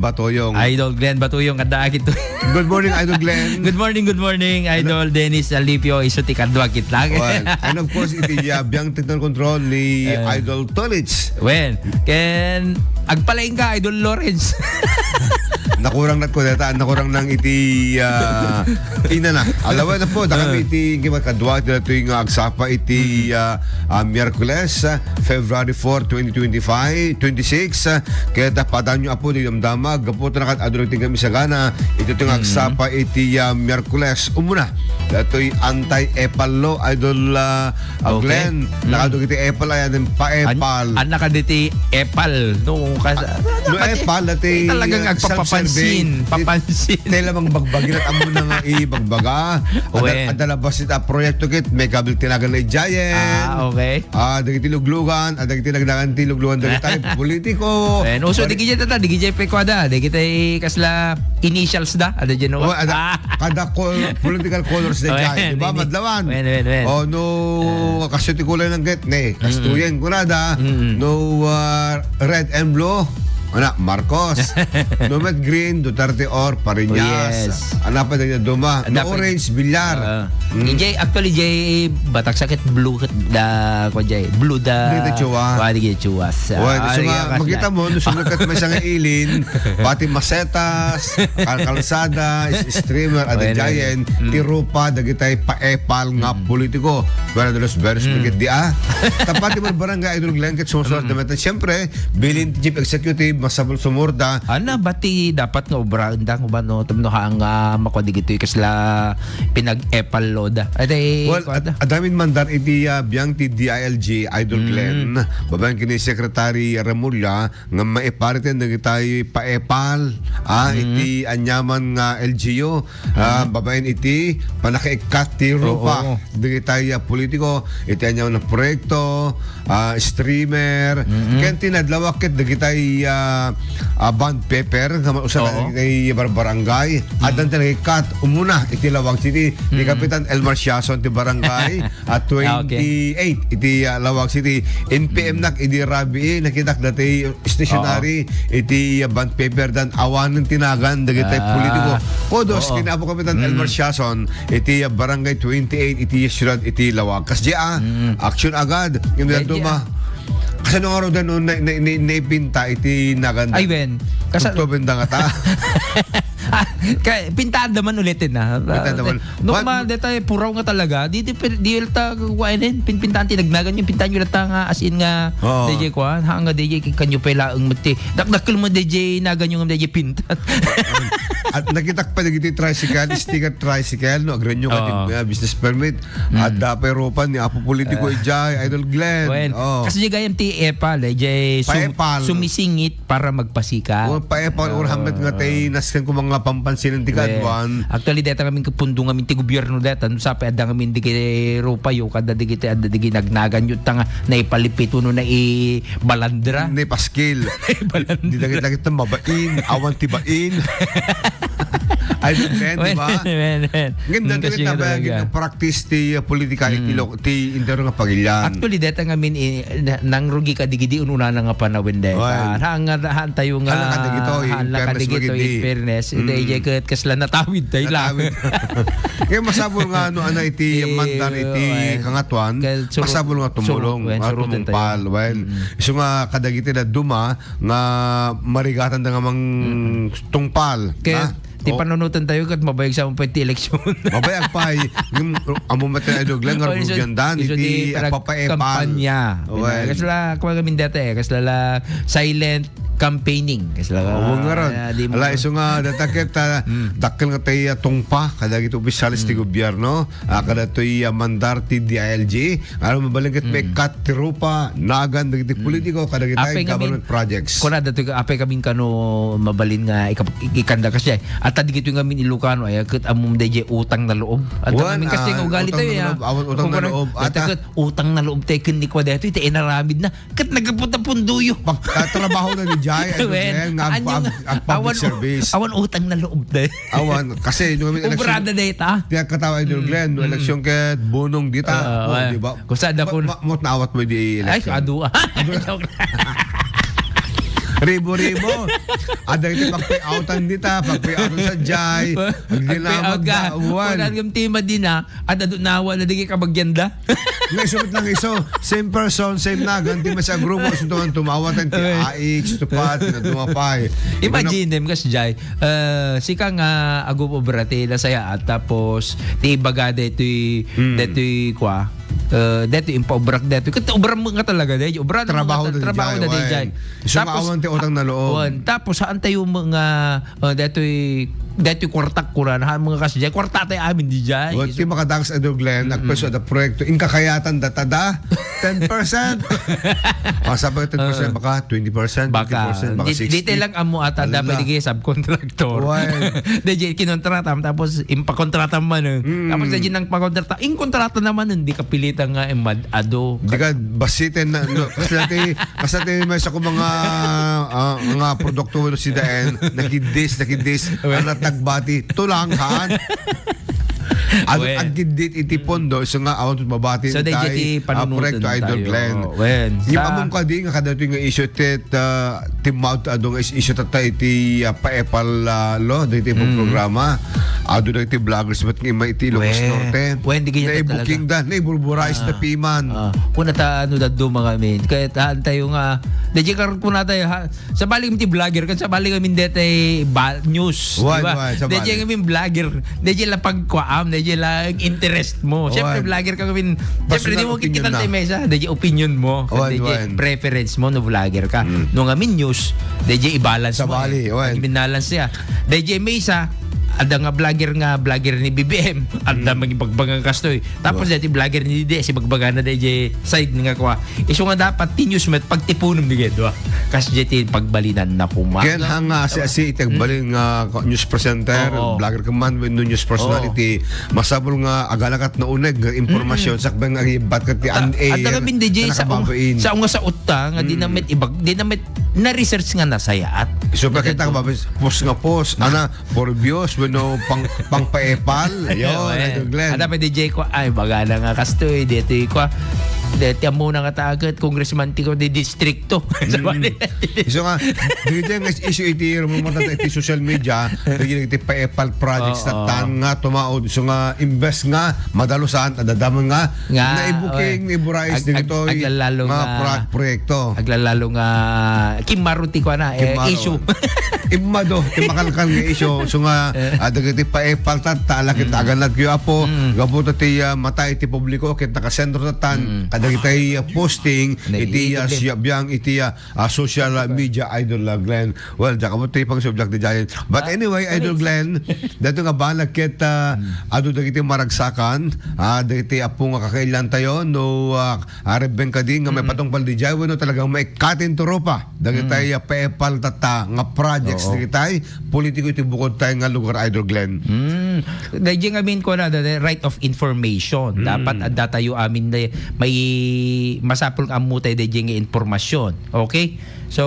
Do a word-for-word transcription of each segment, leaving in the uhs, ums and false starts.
Batuyong. Idol Glenn Batuyong, kadda akit. Good morning, Idol Glenn. Good morning, good morning, Idol Dennis Alipio, isu ti kadwa kit lang. Well, and of course, iti, uh, biang technical control ni Idol Tolits. Well, ken agpalaing ka, Idol Lawrence. Nakurang na ko data, nakurang nang iti, uh, inana. Alawa na po, da kami iti kadwa, iti nga agsapa iti, uh, uh, Miyerkules, uh, February four, twenty twenty-five, twenty-six, uh, kaya tapadan nyo, Apo, di damdama, gapu ta nakat-, adu ti kami sagana, ito ti nga agsapa iti, ah, Miyerkules. Umuna, datoy anti-epal law, Idol, ah, ah, Glenn. Nakadug iti epal, ayan, paepal. An-, anna kaditi epal, no, kas-, no, pati, epal, dati, talagang ah, agpapapansin, self-serving. Papansin. Tayo lamang bagbagin at amo na nga ibagbaga. Adal-, adalabas ita proyekto kit, may kabil tinagan na ijayen. Ah, okay. Ah, dagiti luglugan, ah, dagiti nagdangan ti luglugan dagiti politiko. Wen, uso dagiti data, dagiti pekuada, dagiti kasla initials da, ada dyan, no? Oh, ada, kada col-, political colors da dyan, di ba? Madlawan. Wen, wen, wen. Oh, no, kaso ti kulay ng get, ne, kastuyen, kunada, no, ah, red and blue, ana, Marcos. No, met green, Duterte or Pariñas. Yes. Ana pa din duma. No, orange, bilyar. Ah. Ijay, actually, ijay, batak sakit blue ket da, ko ijay, blue da. Di da chua. Wa, di da chua. Wa, so nga, makita mo, no, sumagkat may isang ilin, pati masetas, kal-, kalsada, is-, streamer, ada jayen, ti rupa, dagitay paepal nga politiko. Pero dalos beres, di, ah. Tapati man barangay Idol Glenn, ket sumusulat naman. Siyempre, bilin ti chief executive, masapul sumurda. Ana, bati dapat nga obraen da, kung ba, no, tapno haan nga makua digitoy kasla pinag-epal law da. Ay, day, well, kuwan da. Ad-, adamin mandar iti, ah, biang ti D I L G, Idol Glenn, babaen ken ni Secretary Remulla, nga maipariten dagitay paepal, ah, iti aniaman nga L G U, ah, babaen iti panakaikkat ti rupa dagitay, ah, politiko, iti aniaman nga proyekto, ah, streamer, ken ti nadlawag ket dagitay, ah, ah, bond paper nga usa dagitay barbarangay. Addan ti nagikkat, umuna iti Laoag City, ni Kapitan Elmar Siason ti barangay, ah, twenty-eight iti, ah, Laoag City. In P M nak idi rabii, nakitak dati stationary iti, ah, bond paper dan awanen tinagan dagitay politiko. Kudos ken Apo Kapitan Elmar Siason iti, ah, Barangay twenty-eight iti siudad iti Laoag. Kasdi, ah, action agad. Ngem duma. Kasano nga ro dan, no, na, na, na, naipinta iti nagan? Ay, wen. Kasa- Tugtuben da nga ta. Ah, kay, pintaan naman ulitin, ah. Pintaan naman. No, ma, deta, eh, puraw nga talaga. Di, di, di, ta, kuwain, eh, pinpintaan ti nagnagan yung pintaan yung lata nga, as in nga, D J kuwan, ha, nga D J, kanyo pa laeng mati. Dakdakkel mo D J, nagan yung D J pintan. At nakitak pa dagiti tricycle, sticker tricycle, no, agrenyo ka ti, uh, business permit. At dapay rupan ni Apo Politiko ijay, Idol Glenn. Wen, oh. Kasi di gayam ti epal, eh, jay sum-, paepal. Sumisingit para magpasikat. O, paepal, or hanggat nga tay nasken ko mga pampansinan ti kaadwan. Actually, deta ngamin kapundo ngamin ti gobierno deta, no sapay adda ngamin di kay rupayo, kada di kay adda di nagnagan yu, ta nga naipalipit, no, naibalandra. Naipaskil. Naibalandra. Di dagit-dagit na mabain, awan ti bain. Ay, di ba? Wen, wen. Ngem dati kasi nga talaga. Practice ti, uh, politika iti lo-, ti entero nga pagilian. Actually, deta ngamin, eh, na-, nangrugi ka digidi ununana nga panawen deta. Wen. Haan nga, haan tayo nga, haan lang kadagito, in fairness, in fairness. Iti, ket kasla natawid tayo lang. Natawid. Kaya masapul nga, ano, ana iti mandar iti kangatuan, masapul nga tumulong, wen, ah, suruten tayo. Tumungpal, wen. Isu nga kadagiti na duma, nga marigatan da nga mang tungpal, ket ti panunoten tayo ket mabayag sa pay ti eleksyon. Mabayag pay. Yung, amo met nga idog lang, nga rugian dan, iti agpapaepal. Kampanya. Kasla, kuwan kami dati, eh. Kasla la silent campaigning. Kasla, ala, isu nga, data ket, ah, dakkel nga tay, ah, tungpa, kadagiti opisyales ti gobierno, ah, kadatoy, ah, mandar ti D I L G, Aram, mabalin ket may kat ti rupa, nagan dagiti politiko, kadagiti government projects. Kuna datoy, apay kamin kano mabalin nga ikap-, ikanda kasi ay. At dagiti ngamin Ilocano, ay, ket ammom dayjay utang na loob. At wen, amin kasi nga ugali tayo, utang na loob, awan utang na loob, ata ket utang na loob tayo ken ni kwa daytoy, iti inaramid na. Ket nagapot a pundoyo. Pagtatrabaho na ni Jai, ano, wen, nga ag-, ag-, ag-public service. Awan utang na loob tayo. Awan, kasi nung kami eleksyon, obrada dayta. Ti agkatawa, Idol Glenn, nung eleksyon ket Bonong dita. Ah, di ba? Kusada kun ma-, ma-, naawat mo di eleksyon. Ay, adu. Joke lang. Ribo-ribo. Adda iti pagpayoutan dita, pagpayoutan sa jay. Pagpay-out ka. Awan. Kunan ngem ti madina, adda do nawa na di kabagian da. Nga isu met lang isu, same person, same nagan, ti may sa grupo, isu tuman tumawatan, ti aik, ti tupat, ti dumapay. Imagine, kas jay, eh, sika nga agub-obra ti nasayaat, tapos ti ibaga daytoy, Hmm. daytoy kwa, eh, daytoy impaubrak daytoy. Ket obra mo nga talaga, day, obra mo nga Trabaho tal-, da di trabaho jay, da di wen. Jay. Isu nga Tapos, awan ti utang na loob. Wen, tapos haan tayo mga, eh, daytoy, daytoy kwartak kunan, haan mga kas jay, kwarta tayo amin di jay. Wen, ti makadags, Idol Glenn, Mm-mm. agpeso da proyekto, inkakayatan da tada, ten percent. Pasabay ten percent, Ah. baka twenty percent, Baka. fifty percent, baka Di, sixty. di tayo lang amo ata Ala. dapat di kayo subcontractor. Wen. Di, di, kinontratam, tapos impakontratam man, eh. Mm. Tapos, di, nang pakontrata, inkontrata naman, hindi kapilitan nga, eh, mad-, ado. Di ka, basitin na, no, kasi dati, kasi dati may sa ko mga, ah, mga produkto, no, si Daen, nakidis, nakidis, Wen. anak nagbati, tulang, haan. Ag-, Wen. agidit iti pondo, isu nga, awan mabati So, dayjay ti ah, panunutan proyekto, Idol tayo. Glenn. Wen. Yung Sa among kadi nga kadatoy nga issue, tet, ah, Ti maud adu nga is-, issue tatta iti, ah, paepal, ah, lo, dagiti Mm. programa. Adu dagiti vloggers met nga immay iti Ilocos Wen. Norte. Wen, di kanya Naibuking talaga. da, naiburburais da Ah. piman. Ah. Kuna ta, ano, daduma ngamin. Kaya haan tayo nga, da di karon kuna tayo, ha? Sabali kami ti vlogger, kan sabali kami dete ba-, news, Wen, di ba? wen, sabali. Da di kami vlogger, da di lang pagkuaam, da di lang interest mo. Siyempre, Wen. vlogger ka kami. Siyempre, Personal di mo opinion kikitan na. tayo may isa, da di opinion mo. Wen, Da di wen. preference mo, no, vlogger ka. Mm. No ngamin news, dayjay i-balance mo, Sabali, eh. wen. Nagminalance siya. Dayjay maysa, adda nga vlogger nga vlogger ni B B M, adda Mm. mangibagbaga nga kastoy. Tapos Wen. dayjay vlogger ni D D S, ibagbaga na dayjay side nga kwa. Isu nga dapat ti news met pagtipunem di kay dua. Kas dayjay pagbalinan na kuma. Ken hanga si, si iti agbalin Mm. nga news presenter, Oo. vlogger ka man, wenno news personality, Oo. masapul nga agalakat na uneg nga impormasyon, Mm. sakbay nga agibat ket ti Adda, unaired adda kami, D J, nga sa ung-, nakababain. sa unga sa utta nga di Mm. na met ibag-, di na met na-research nga nasayaat. So, bakit Dagito. nakababain? Post nga post, Na- ana, for views, wenno pang, pangpaepal. Ayun, Ayun. Idol Glenn. Ada pa, D J, ko, ay, baga na nga kastoy, dito ko, dito mo na nga tagat, congressman ti ko, di distrito. Sa Mm. Manila. So nga, dito nga issue iti, rumumata iti social media, dito iti paepal projects Oo. na tan nga tumaod. So nga, imbes nga, madalusan, adadam nga, Nga, naibuking, oy. naiburais, Ag-, ag-, dito, aglalalo mga nga, pro-, proyekto. aglalalo nga, kimaro ti kwa na, eh, Kimaro. issue. Immado, ti makalkal nga issue. So nga, Eh. ah, dagiti paepal tatta, lakit Mm. aganad kayo, Apo. Mm. Gapu ta ti, ah, mata iti publiko, ket nakasentro tatan, Mm. kadagitay, ah, posting, Nag-, iti, ah, iitim. siya biyang, iti, ah, ah, social, ah, Diba? media idol, ah, Glenn. Well, diak mo ti pang subject di Giant. But Ah, anyway, Idol Glenn, dato nga banag ket, ah, Mm. adu dagiti maragsakan, ah, dagiti apo nga kakailan tayo, no, ah, ah, Rebben kadi nga may Mm. patungpal di Jai, wenno talagang may katin turupa. Dagitay, Mm. ah, paepal tatta nga projects Oo. dagitay politiko iti bukod tayo nga lugar, Idol Glenn. Mm. Dayjay nga amin ko na, the right of information. Mm. Dapat adda tayo amin na may masapul nga ammo tayo dayjay nga informasyon. Okay? So,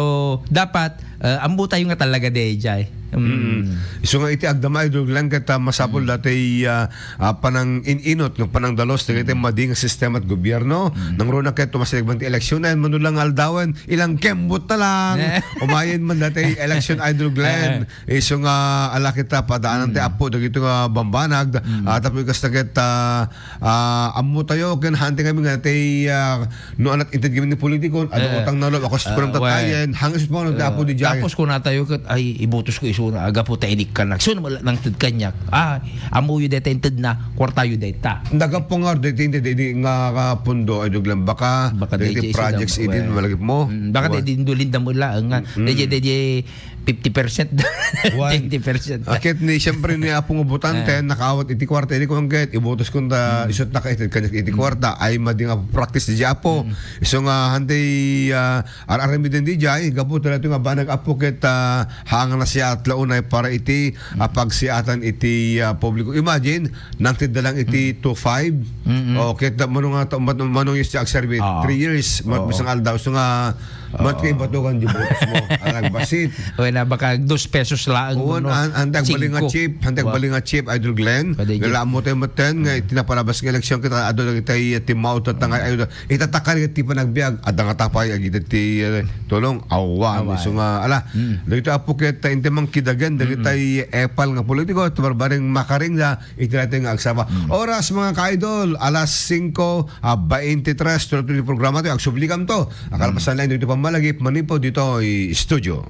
dapat, ah, ammo tayo nga talaga dayjay. Mm. Mm. So nga iti agdama, Idol Glenn, ket, ah, masapul Mm. dati, ah, ah, panang in-inot, no, panang dalos, dagiti Mm. madi nga sistema at gobyerno. Mm. Nangruna ket tumasig man ti eleksyon, ay, manulang aldawan, ilang kembot na lang. Eh. Umayen man dati election, Idol Glenn. Eh. Isu nga ala kita padaanan ti Mm. apo dagito nga bambanag, Mm. ah, tapno kasta ket, ah, ah, ammo tayo ken hunting kami nga ti, ah, no anak inted kami ni politikon, adu Eh. utang na loob, ako sa Ah, program well. tatayen, hangis mo nang Ah, apo di jay. Tapos kuna tayo ket, ay, ibutos ko isu na, agapo ta inikkan. So, nang ted kanyak, ah, ammo yu deta inted na, kwarta yu deta. Nagapungar deti, hindi, di, di, nga, nga pundo, Idol Glenn, baka, Baka deti deti projects isu idin, na, malagip mo. Mm, baka Wa- deti indulin damo la, nga, Mm. deti, deti, fifty percent. Wan. Twenty percent. Akit ni, siyempre, ni Apo nga butante, Eh. nakaawat iti kwarta, ini ko ang get, ibutos ko na, Mm. isut na kaitit kanya iti Mm. kwarta, ay madi nga practice di Apo. Mm. Isu nga, hantay, ah, ar-aramiden di jay, gapu talaga nga banag Apo ket, ah, hanga na siya at launay para iti, ah, Mm. pagsiatan iti, ah, publiko. Imagine, nang tidda lang iti Mm. two five. Mm-mm. O, ket da, manong nga ta-, man-, manong yung siya agserbi, Oo. three years, mat-, Oo. bisang aldaw. So nga, Mat kay batugan di botos mo. Ang nagbasit. O na, baka dos pesos laeng, Oo, no? an-, handa agbali nga Singko. chip, handa Wa- agbali nga chip, Idol Glenn. Pwede, Glenn. Nalaam mo tayo maten nga iti napalabas nga eleksyon kita, adu dagiti, eh, timaw, tatangay, Idol. Itatakal iti panagbiag, adda nga tapay, agita ti, eh, tulong, awan. Awan. So nga, ala, Mm. dagiti apo ket, eh, inti man kidagen, dagiti epal nga politiko, iti barbareng makaring na, iti daytoy nga agsapa. Mm. Oras, mga ka-idol, alas singko, ah, baintitres, tuloy ti programa tayo, agsublikam to. Akalpasan lang dito pamalagip, manipod ditoy studio.